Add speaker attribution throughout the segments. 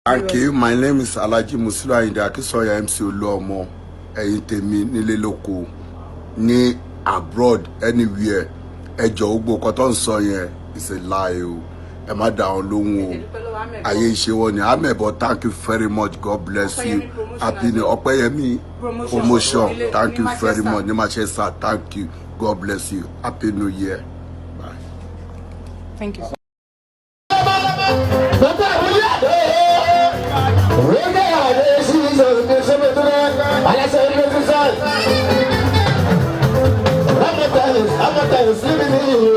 Speaker 1: Thank you. My name is Alhaji Musilu Ayinde Akinsanya, MC Oluomo. Ẹ̀yin tèmi nílé lóko ní abroad, anywhere, ẹ jọ̀ọ́, gbogbo nǹkan tó ń sọ yẹn is a lie o. Ẹ má dá wọn lóhùn o. Ayé ìṣe wọn ni Amẹ̀bọ. Thank you very much. God bless you. Happy new Ọpẹ́yẹmí Promotion. Thank you very much ní Manchester. Thank you. God bless you. Happy New Year. Bye.
Speaker 2: Thank you.
Speaker 3: Bàbá àbúlé àdó, àdé sí ìṣòro sọ́mọ́tò aláṣẹ ilé sísá. Rámọ̀tà ìsílẹ̀ ní ìlú.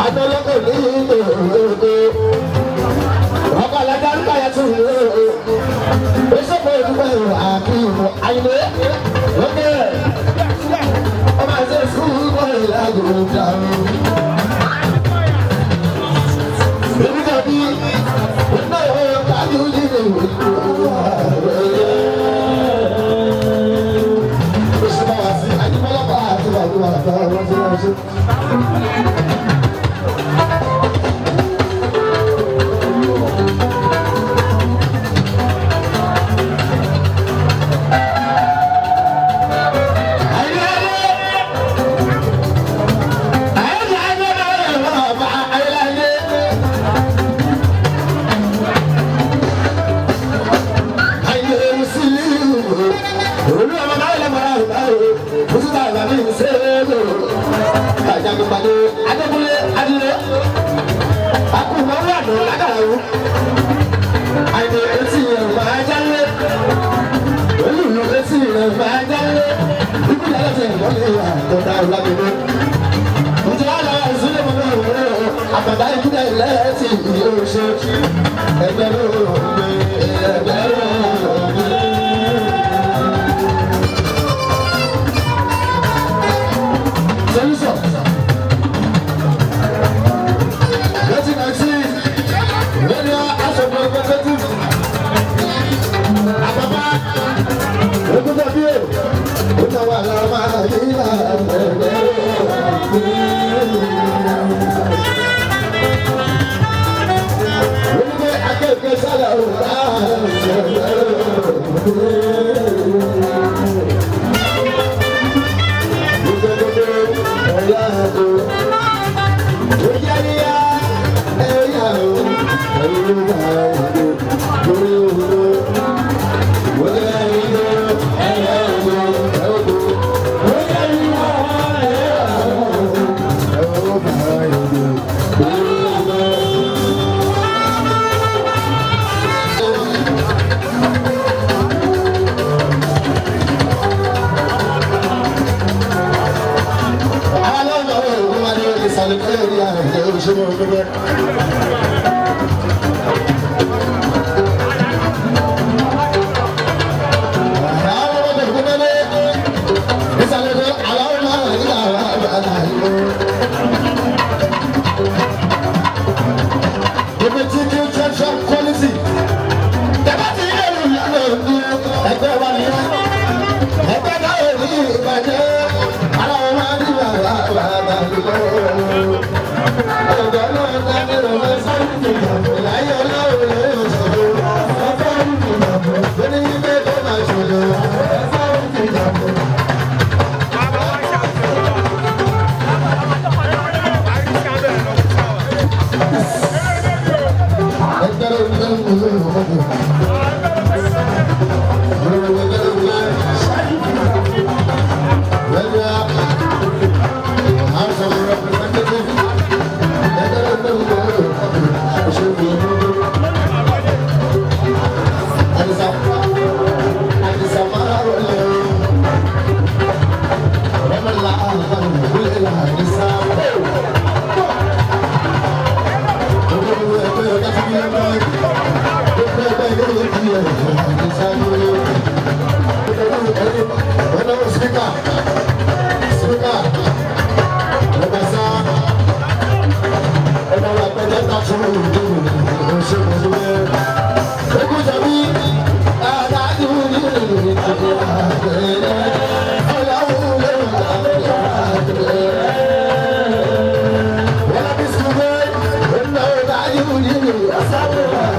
Speaker 3: Adọ́lọ́kọ̀ ní ìlú. Ọkọ̀ alájà ń báyà tún ìlú. Ó ìdúpẹ́ àkíyèmọ̀ àyìnbó. Lókè. Ọmọ àti ẹ̀sùn kọ́ ìlàgò dàrú. Èmi tàbí iná kájú líle oṣù bá wá sí Ajímọ́lá àti bàbá àtàwọn ọmọ tí wọ́n ṣe. Ajagunpade Adékúnlé Adìrẹ akùnmọ̀wé àná lágàrú àìní etí rẹ̀ máa jálé olùlù etí rẹ̀ máa jálé ìpínlẹ̀ ẹlẹ́sẹ̀ ìmọ̀lẹ́ àtọ̀dá ọ̀làmìnú. Ǹjẹ́ àlọ́ ìsúlẹ̀ mọ́ bẹ́ẹ̀ wọ́n àbàdá ìpínlẹ̀ ẹlẹ́sì yóò ṣe ẹgbẹ̀rún ẹgbẹ̀rún. Solution. 2019, Radio House of Representatives. Àbàbá, Ògúndà bí o, ó náà wà lára yíyá ẹgbẹ́. Olùgbé akẹ́kọ̀ọ́ sálà òun. Ẹ̀yà o. Ẹ̀yà o. Ẹ̀yà o. Quality. Tẹ́bá ti rí ẹ̀rù ìyàwó ẹgbẹ́ wa nìyẹn. Ẹgbẹ́ náà ò ní ìbàjẹ́. Aláwọ̀ máa ní bàbá bàbá lọ. Ẹgbẹ́ náà dání lọ́wọ́ sọ́ọ̀tì láyé ọlọ́run lè ṣòro. Lóní ilé tó máa ṣòro. Ẹgbẹ́ náà. House of Representatives. Speaker, Speaker, Ọbaṣá, ọmọ àpẹjẹ tàṣí òṣèlú Ekújọbí adájú ní àgbẹ̀rẹ̀ ọ̀làwùlẹ̀ àgbẹ̀rẹ̀ wọ́n bí sùgbẹ́ ọ̀nà ọ̀dájú ní ọ̀sán.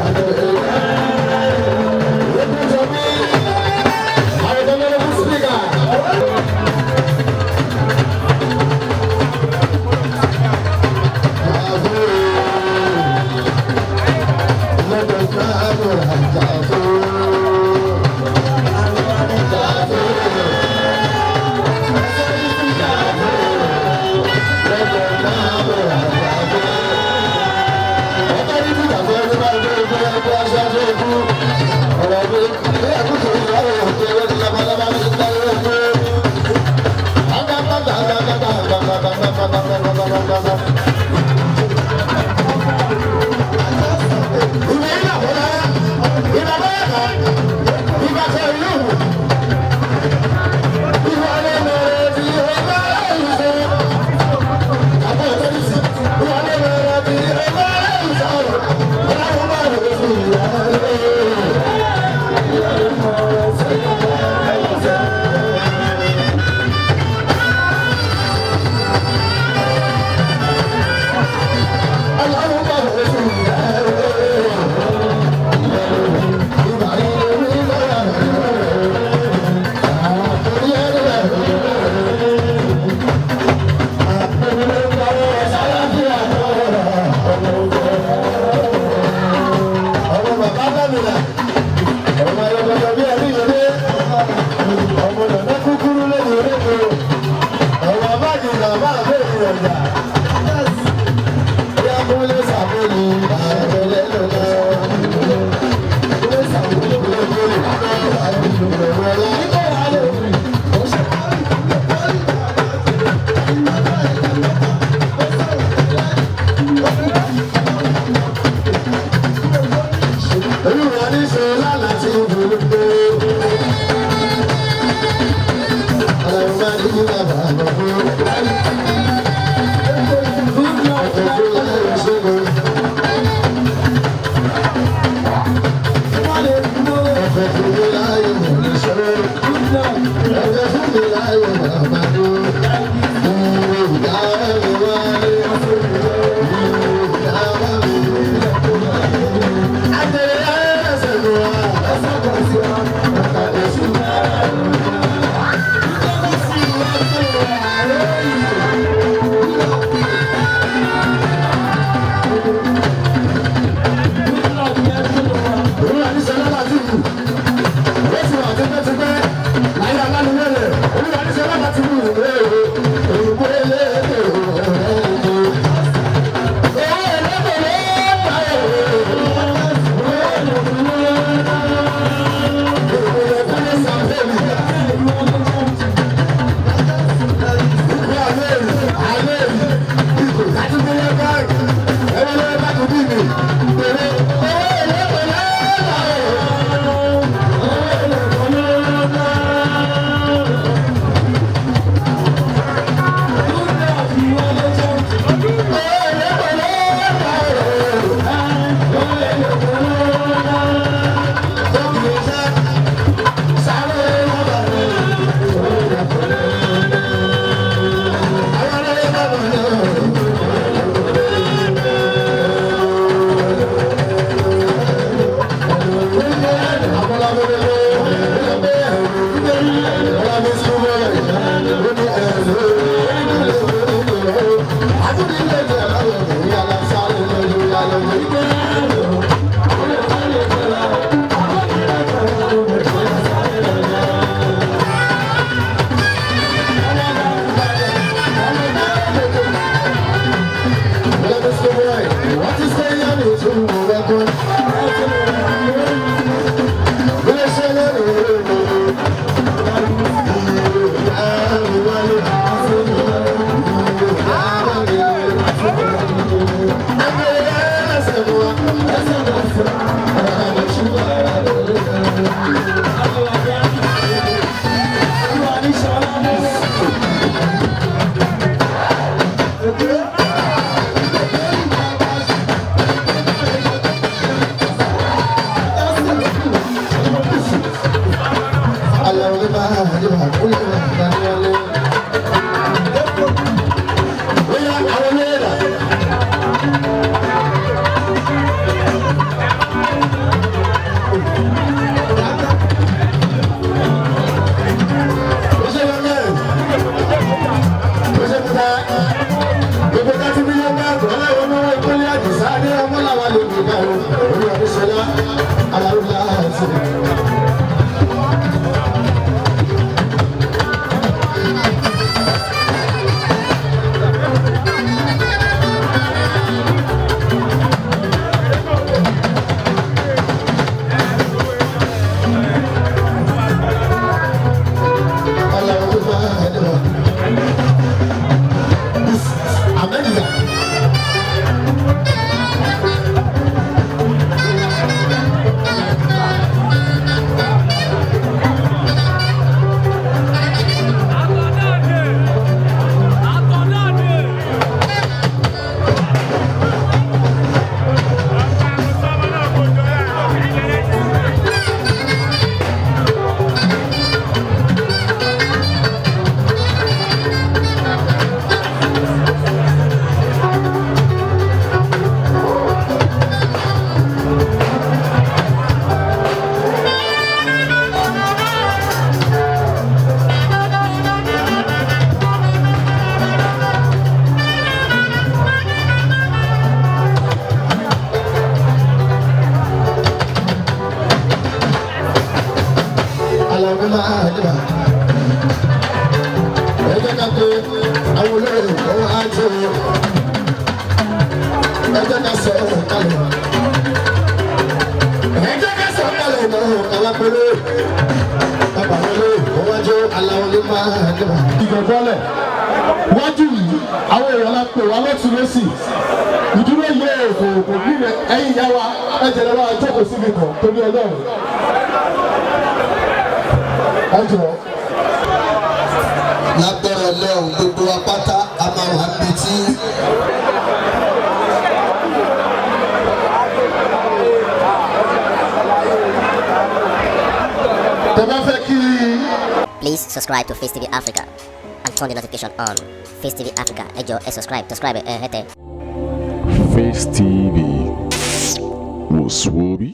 Speaker 3: Máa dìbà. Ẹ jẹ́ ká pé àwọn olóyè kó wá jó. Ẹ jẹ́ ká sọ kalẹ̀. Ẹ jẹ́ ká sọ kalẹ̀ náà káwá pẹ̀lú. Bàbá olóyè kó wá jó aláwọ̀ ló máa dìbà.
Speaker 4: Ìgbọ̀nbọ́lẹ̀ wájú yìí, àwọn èèyàn la pè wá lọ́tún lọ́sì. Ìdúró yẹ kò kò bí rẹ. Ẹ̀yin ìyá wa, ẹ jẹ̀rẹ̀ wá jókòó síbi kan torí Ọlọ́run. Ẹ jọ.
Speaker 3: Lágbára Ọlọ́run, gbogbo wa pátá a máa wà níbi tí.
Speaker 4: Tẹ bá fẹ́ kí.
Speaker 5: Please subscribe to Face TV Africa and turn the notification on. Face TV Africa, ẹ jọ̀ọ́, ẹ subscribe, subscribe ẹ hẹ́tẹ̀.
Speaker 6: Face TV was Swoby.